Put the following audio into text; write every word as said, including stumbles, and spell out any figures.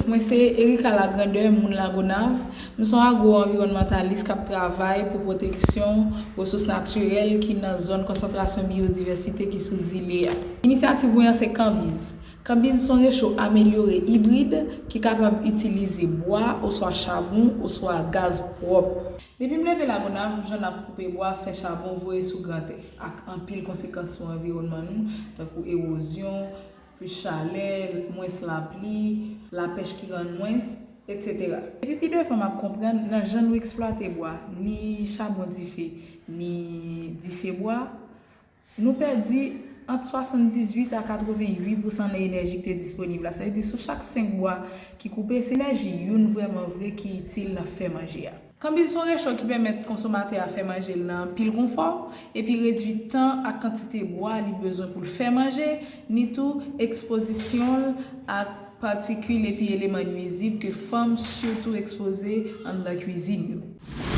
Mwen se Erika Lagrandeur, moun Lagonav. M se yon agwo-anviwònmantalis k ap travay pou pwoteksyon resous natirèl ki nan zòn konsantrasyon biyodivèsite ki sou zile a. Inisyativ mwen an se Kanbiz. Kanbiz se yon recho amelyore ibrid ki kapab itilize bwa oswa chabon oswa gaz pwòp. Depi m leve Lagonav, m jwenn ap koupe bwa, fè chabon, voye sou Grantè, ak anpil konsekans sou anviwònman nou, tankou ewozyon, plis chalè, mwens lapli, lapèch ki rann mwens, etsetera. Epi pi devan m ap konprann nan jan nou eksplwate bwa, ni chabon dife, ni dife bwa, nou pèdi ant swasanndizuit a katrevenwit pousan nan enèji ki te disponib la. Sa vle di, sou chak senk bwa ki koupe, se enèji youn vrèman vre ki itil nan fè manje a. Kanbiz se yon recho ki pèmèt konsomatè a fè manje l nan anpil konfò, epi redui tan ak kantite bwa li bezwen pou l fè manje, ni tou ekspozisyon l ak patikil epi eleman nwizib ke fanm sitou ekspoze anndan kwizin yo.